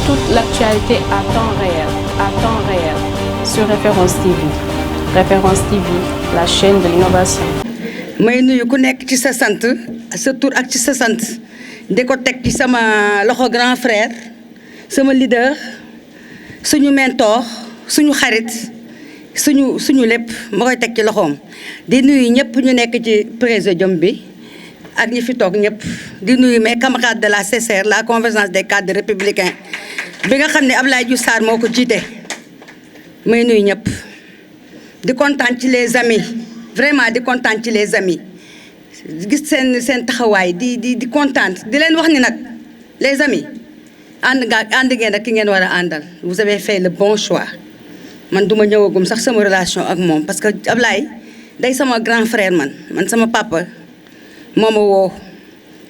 toute l'actualité à temps réel, sur Référence TV. Référence TV, la chaîne de l'innovation. may nuyu ku nekk ci sa sant sa tur ak ci sa sant di ko teg ci sama loxo grand frère sama leader suñu mentor suñu xarit suñu lépp ma koy teg ci loxoom di nuyu ñëpp ñu nekk ci présidium bi ak ñi fi toog ñëpp di nuyu mes camarades de la CCR la convergence des cadres républicains bi nga xam ne Abdoulaye Diouf Sarr moo ko jiite may nuyu ñëpp di kontaan ci les amis vraiment di kontaan ci les amis gis seen taxawaay di kontaan di leen wax ni nag les amis ànd ngeen ak ki ngeen war a àndal vous avez fait le bon choix man duma ñëwagum sax sama relation ak moom parce que Ablaye day sama grand frère man sama papa moo ma woo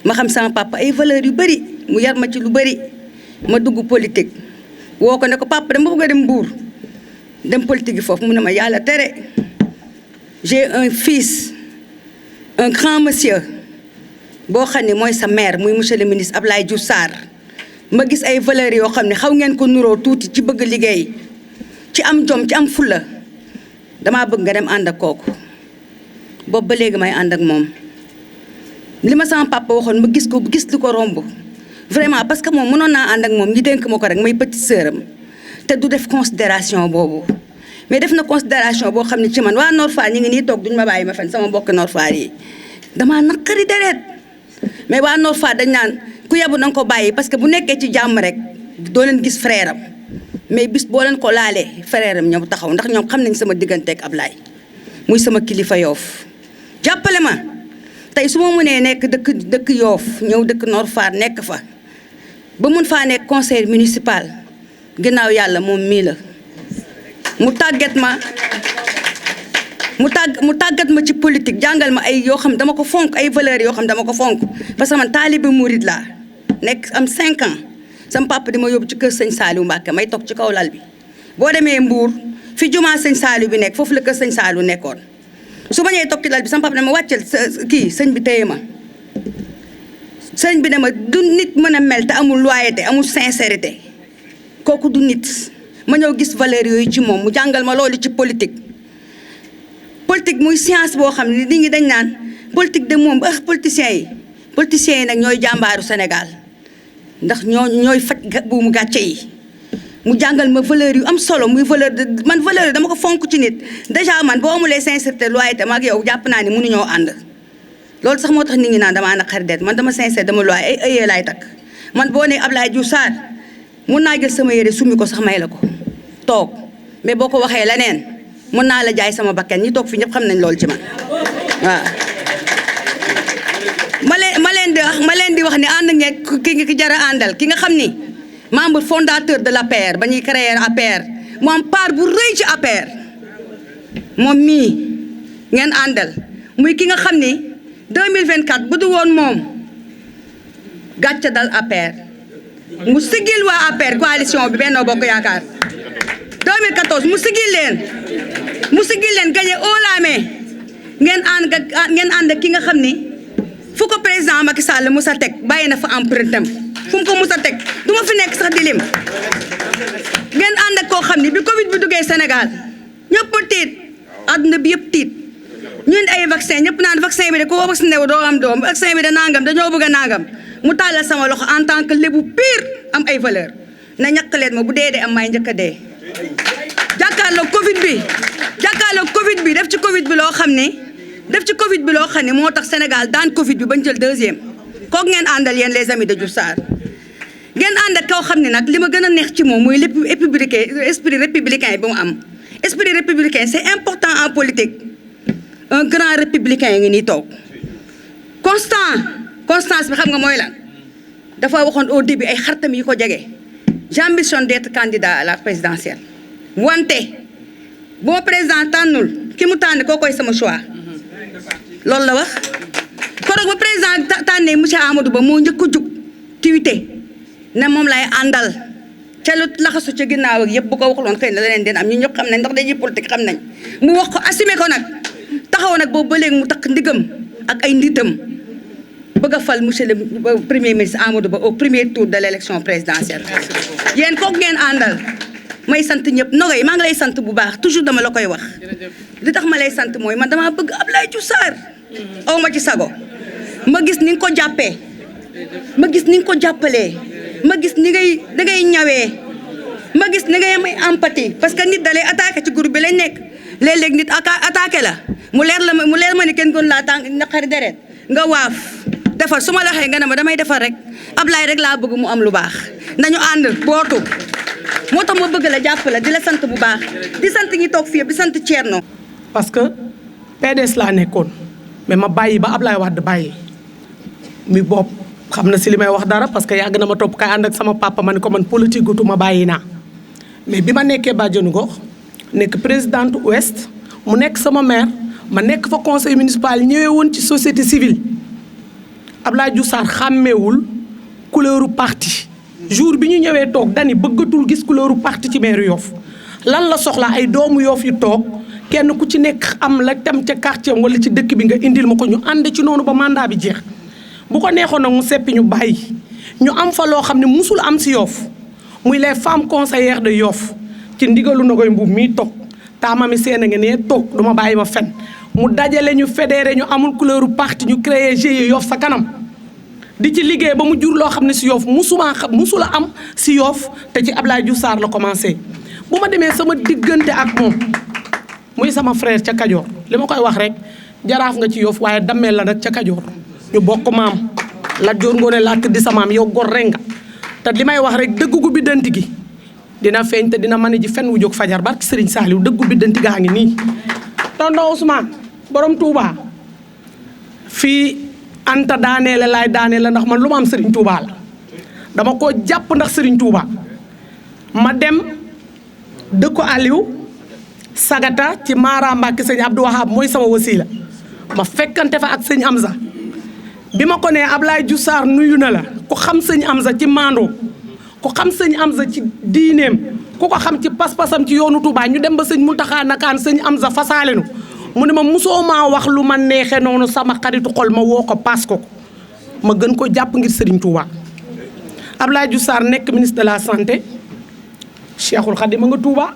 ma xam sama papa ay valeurs yu bëri mu yar ma ci lu bëri ma dugg politique woo ko ne ko papa dama bëgg a dem Mbour dem politique yi foofu mu ne ma yàlla tere j'ai un fils un grand monsieur boo xam ne mooy sa maire muy monsieur le ministre Abdoulaye Diouf Sarr ma gis ay valeurs yoo xam ne xaw ngeen ko nuroo tuuti ci bëgg liggéey ci am jom ci am fulla damaa bëgg nga dem ànd ak kooku boobu ba léegi may ànd ak moom li ma sama papa waxoon ma gis lu ko romb vraiment parce que moom mënoon naa ànd ak moom ñi dénk ma ko rek may petite sœuram te du def considération boobu mais def na considération boo xam ne ci man waa Nord Foire ñi ngi nii toog duñu ma bàyyi ma fen sama mbokk Nord Foire yi damaa naqari deret mais waa Nord Foire dañ naan ku yebu na nga ko bàyyi parce que bu nekkee ci jàmm rek doo leen gis frère am mais bis boo leen ko laalee frère am ñëw taxaw ndax ñoom xam nañ sama digganteeg Ablaye muy sama kilifa Yoof jàppale ma tey su ma mënee nekk dëkk Yoof ñëw dëkk Nord Foire nekk fa ba mun faa nekk conseil municipal ginnaaw yàlla moom mii la mu tàggat ma ci politique jàngal ma ay yoo xam dama ko fonk ay valeurs yoo xam dama ko fonk parce que man taalibe murid laa nekk am 5 ans sama papa di ma yóbbu ci kër sëñ Saliou Mbacke may toog ci kaw lal bi boo demee Mbour fi jumaa sëñ Saliou bi nekk foofu la kër sëñ Saliou nekkoon su ma ñëwee toog ci lal bi sama papa ne ma wàccel kii sëñ bi téye ma sëñ bi ne ma du nit mën a mel te amul loyauté amul sincérité kooku du nit ma ñëw gis valeurs yooyu ci moom mu jàngal ma loolu ci politique muy science boo xam ne nit ñi dañ naan politique de moom politiciens yi nag ñooy jàmbaaru Sénégal ndax ñooy faj buumu gàcce yi mu jàngal ma valeurs yu am solo muy valeur man valeur dama ko fonk ci nit déjà man boo amulee sincérité loyauté ma ak yow jàpp naa ni mënuñoo ànd loolu sax moo tax nit ñi naan damaa naqari det man dama sincère dama loy ay ëyee laay takk man boo ne Abdoulaye Diouf Sarr mun naa jël sama yére summi ko sax may la ko toog mais boo ko waxee leneen mun naa la jaay sama bakkan ñi toog fi ñëpp xam nañ loolu ci man waaw ma leen di wax ni ànd ngeen ki jara àndal ki nga xam ni membre fondateur de l'APR ba ñuy créer APR mu am part bu rëy ci APR moom mii ngeen àndal muy ki nga xam ni 2024 bu du woon moom gàcce dal APR mu sigil waa APR coalition bi Benno Bokk Yaakaar 2014 mu sigil leen gagné haut la main ngeen ànd ki nga xam ni fu ko président Macky Sall mu sa teg bàyyi na fa empreinte am fu mu ko mu sa teg du ma fi nekk sax di lim ngeen ànd ak koo xam ni bi Covid bi duggee Sénégal ñëpp tiit àdduna bi yëpp tiit ñun ay vaccin ñëpp naan vaccin bi de ko vacciné wu doo am doom vaccin bi de nangam dañoo bëgg a nangam mu tàllal sama loxo en tant que lébu pire am ay valeur na ñàkk leen ma bu dee am may njëkk a dee jàkkaarloog Covid bi def ci Covid bi loo xam ne moo tax Sénégal daan Covid bi bañ jël deuxième kooku ngeen àndal yéen les amis de Diouf Sarr ngeen ànd ak koo xam ne nag li ma gën a neex ci moom mooy esprit républicain bi mu am esprit républicain c'est important en politique un grand républicain ngi nii toog constance bi xam nga mooy lan dafa waxoon au début ay xartam yi ko jege j'ambitionne d'être candidat à la présidentielle wante bu ma président tànnul ki mu tànn koo koy sama choix loolu la wax koroog ba président tànnee monsieur Amadou Ba moo njëkk a jug tiwite ne moom lay àndal ca lu laxasu ca ginnaaw ak yëpp bu ko waxuloon xëy na leneen den am ñu ñëpp xam nañ ndax dañuy politique xam nañ mu wax ko assumé ko nag taxaw nag boobu ba léegi mu takk ndigam ak ay nditam bëgg a fal monsieur le premier ministre Amadou Ba au premier tour de l'élection présidentielle. yéen kooku ngeen àndal may sant ñëpp Nogaye maa ngi lay sant bu baax toujours dama la koy wax. li tax ma lay sant mooy man damaa bëgg Abdoulaye Diouf Sarr. aw ma ci sago ma gis ni nga ko jàppee ma gis ni nga ko jàppalee ma gis ni dangay ñawee ma gis ni ngay may empathie parce que nit dalay attaqué ci groupe bi lañ nekk léeg-léeg nit attaqué la mu leer ma ni kenn gën laa tàng naqari deret nga waaf defar su ma la waxee nga ne ma damay defar rek Ablaye rek laa bëgg mu am lu baax nañu ànd bootu moo tax ma bëgg la jàpp la di la sant bu baax di sant ñi toog fii di sant Thierno. parce que PDS laa nekkoon mais ma bàyyi ba Ablaye Wade bàyyi mi bopp xam na si li may wax dara parce que yàgg na ma topp kay ànd ak sama papa ma ne ko man politique gutu ma bàyyi naa mais bi ma nekkee bàjjenu gox nekk présidente ouest mu nekk sama maire ma nekk fa conseil municipal ñëwee woon ci société civile Abdoulaye Diouf Sarr xàmmeewul couleuru parti jour bi ñu ñëwee toog dani bëggatul gis couleuru parti ci maire Yoff lan la soxla ay doomu Yoff yu toog kenn ku ci nekk am la dem ca quartier wala ci dëkk bi nga indil ma ko ñu ànd ci noonu ba mandat bi jeex bu ko neexoon nag mu seppi ñu bàyyi ñu am fa loo xam ne musul am si Yoff muy les femmes conseillères de Yoff ci ndigalu Nogaye Mbuub mii toog taamami seen a nga nee toog du ma bàyyi ma fen mu dajale ñu fédéré ñu amul couleuru parti ñu créé GIE Yoff sa kanam di ci liggéey ba mu jur loo xam ne si Yoff musula am si Yoff te ci Abdoulaye Diouf Sarr la commencé bu ma demee sama diggante ak moom muy sama frère ca Kajoor li ma koy wax rek jaraaf nga ci Yoff waaye dammeel la nag ca Kajoor ñu bokk maam la joor ngoone làkk di sa maam yow gor renga te li may wax rek dëggu bi dënt gi dina feeñ te dina mën ji fenn wu jóg fajar barki Serigne Saliou dëggu bi dënt gaa ngi nii tonton Ousmane borom Touba fii Anta daaneele laay daaneele ndax man lu ma am Serigne Touba la dama koo jàpp ndax Serigne Touba ma dem dëkku Aliou Sagata ci Mara Mbacke sëñ Abdou Wahab mooy sama wasila ma fekkante fa ak sëñ Amza bi ma ko nee Abdoulaye Diouf Sarr nuyu na la ku xam sëñ Amza ci maandoo ku xam sëñ Amza ci diineem ku ko xam ci pas-pasam ci yoonu Touba ñu dem ba sëñ Mountakha nakaan sëñ Amza fasaalenu mu ne ma musoo maa wax lu ma neexe noonu sama xaritu xol ma woo ko paas ko ma gën ko jàpp ngir Serigne Touba. Abdoulaye Diouf Sarr nekk ministre de la santé Cheikhul Khadim ma nga Touba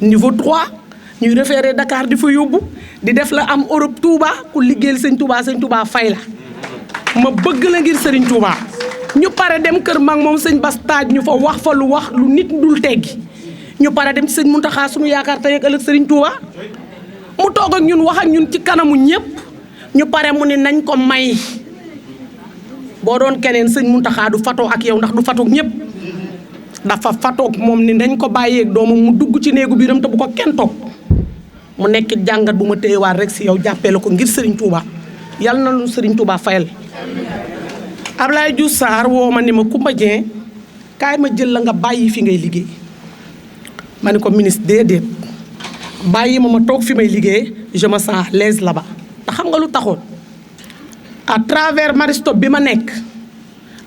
niveau 3 ñuy référé Dakar di fa yóbbu di def la am Europe Touba ku liggéeyal sëñ Touba fay la ma bëgg la ngir Serigne Touba. ñu pare dem kër mag moom sëñ Bass taaj ñu fa wax fa lu nit dul teggi ñu pare dem ci sëñ Mountakha suñu yaakaar tey ak ëllëg Serigne Touba mu toog ak ñun wax ak ñun ci kanamu ñëpp ñu pare mu ne nañ ko may boo doon keneen sëñ Mountakha du fatoo ak yow ndax du fatoog ñëpp dafa fatoog moom ni dañ ko bàyyeeg doomam mu dugg ci néegu biiram te bu ko kenn toog mu nekk jàngat bu ma téyewaat rek si yow jàppee la ko ngir Serigne Touba yàlla na lu Serigne Touba fayal. Abdoulaye Diouf Sarr woo ma ni ma Coumba Dieng kaay ma jël la nga bàyyi fi ngay liggéey ma ne ko ministre déedéet bàyyi ma toog fi may liggéey je me sens à l'aise là-bas te xam nga lu taxoon à travers Maristop bi ma nekk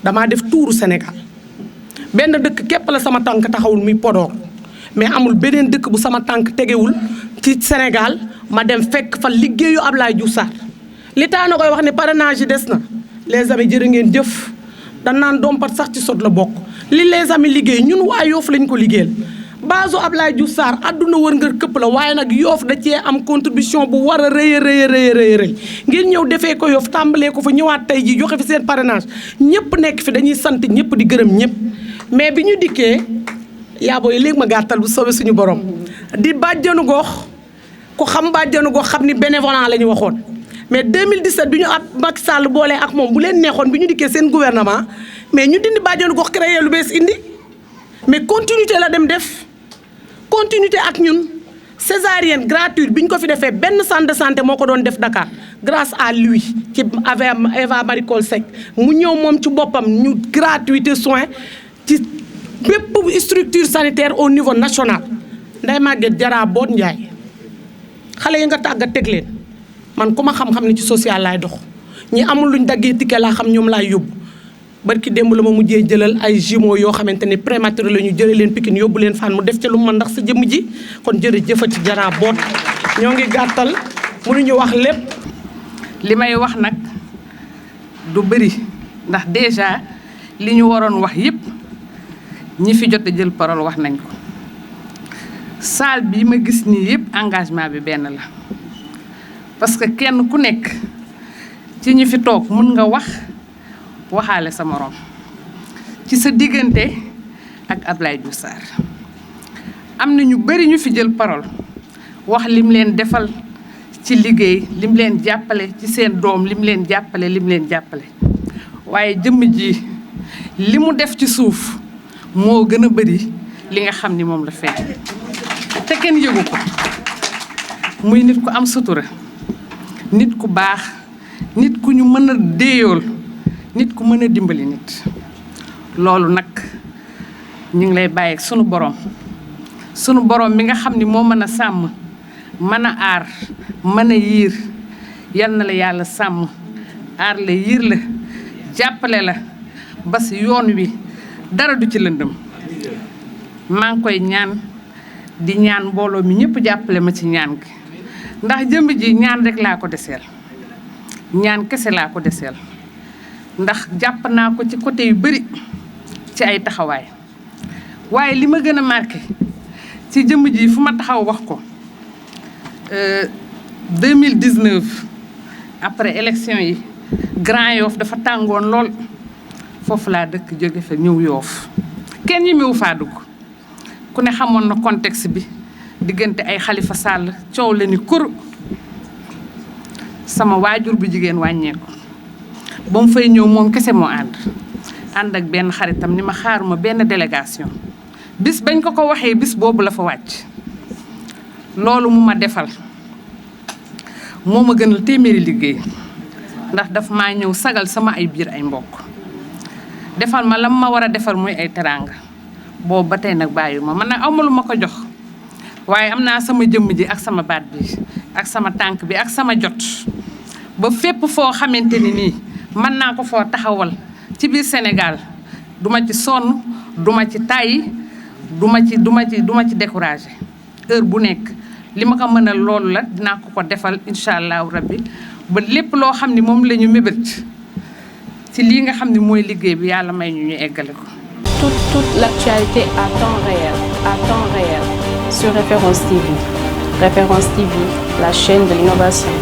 damaa def tuuru Sénégal benn dëkk képp la sama tànk taxawul muy Podor mais amul beneen dëkk bu sama tànk tegewul ci Sénégal ma dem fekk fa liggéeyu Abdoulaye Diouf Sarr li tax na koy wax ne parrainage yi des na. les amis jërë ngeen jëf dañ naan dompat sax ci sot la bokk li les amis liggéey ñun waa Yoff lañ ko liggéeyal base Abdoulaye Diouf Sarr àdduna wër ngër këpp la waaye nag Yoff da cee am contribution bu war a rëy ngeen ñëw defee ko Yoff tàmbalee ko fa ñëwaat tey ji joxe fi seen parrainage ñëpp nekk fi dañuy sant ñëpp di gërëm ñëpp mais bi ñu dikkee yaa booy léegi ma gàttal bu soobee suñu borom di bàjjanu gox ku xam bàjjanu gox xam ni bénévolat la ñu waxoon mais 2017 bi ñu ab Macky Sall boolee ak moom bu leen neexoon bi ñu dikkee seen gouvernement mais ñu dindi bàjjenu gox créé lu bees indi mais continuité la dem def continuité ak ñun césarienne gratuite bi ñu ko fi defee benn centre de santé moo ko doon def Dakar grâce à lui ci Eva Marie Coll Seck mu ñëw moom ci boppam ñu gratuité soins ci bépp structure sanitaire au niveau national Ndeye Maguette Diarra Boot Ndiaye xale yi nga tàggat teg leen man ku ma xam-xam ne ci social laay dox ñi amul luñ daggee ticket laa xam ñoom laay yóbbu barki démb la ma mujjee jëlal ay jumeaux yoo xamante ne prématuré la ñu jëlee leen Pikine yóbbu leen fan mu def ca lu man ndax sa jëmm ji kon jërëjëfati Diarra Boot ñoo ngi gàttal mënuñu wax lépp. li may wax nag du bëri ndax déjà li ñu waroon wax yépp ñi fi jot a jël parole wax nañ ko salle bi ma gis nii yépp engagement bi benn la parce que kenn ku nekk ci ñi fi toog mun nga waxaale sa moroom ci sa diggante ak Abdoulaye Diouf Sarr am na ñu bari ñu fi jël parole wax lim leen defal ci liggéey lim leen jàppale ci seen doom lim leen jàppale waaye jëmm ji li mu def ci suuf moo gën a bari li nga xam ni moom la feeñ te kenn yëgu ko muy nit ku am sutura nit ku baax nit ku ñu mën a déeyool nit ku mën a dimbali nit loolu nag ñu ngi lay bàyyi ak sunu borom mi nga xam ni moo mën a sàmm mën a aar mën a yiir yal na la yàlla sàmm aar la yiir la jàppale la ba si yoon wi dara du ci lëndëm maa ngi koy ñaan di ñaan mbooloo mi ñëpp jàppale ma ci ñaan gi ndax jëmb ji ñaan rek laa ko deseel ñaan kese laa ko deseel ndax jàpp naa ko ci côté yu bari ci ay taxawaay waaye li ma gën a marqué ci jëmm ji fu ma taxaw wax ko 2019 après élection yi Grand Yoff dafa tàngoon lool foofu laa dëkk jóge fa ñëw Yoff kenn ñi mewu faa dugg ku ne xamoon na contexte bi diggante ay Khalifa Sall coow la ni kur sama waajur bu jigéen wàññeeku ba mu fay ñëw moom kese moo ànd ak benn xaritam ni ma xaaruma benn délégation bis bañ ko waxee bis boobu la fa wàcc loolu mu ma defal moo ma gënal téeméeri liggéey ndax daf maa ñëw sagal sama ay biir ay mbokk defal ma lam ma war a defal muy ay teraanga boobu ba tey nag bàyyi ma man nag awma lu ma ko jox waaye am naa sama jëmm ji ak sama baat bi ak sama tànk bi ak sama jot ba fépp foo xamante ni nii mën naa ko foo taxawal ci biir Sénégal duma ci sonn duma ci tàyyi duma ci découragé heure bu nekk li ma ko mënal loolu la dinaa ko defal incha allahu rabbi ba lépp loo xam ni moom la ñu mébét ci lii nga xam ni mooy liggéey bi yàlla may ñu eggale ko. Toute l'actualité à temps réel sur Référence TV. Référence TV, la chaîne de l'innovation.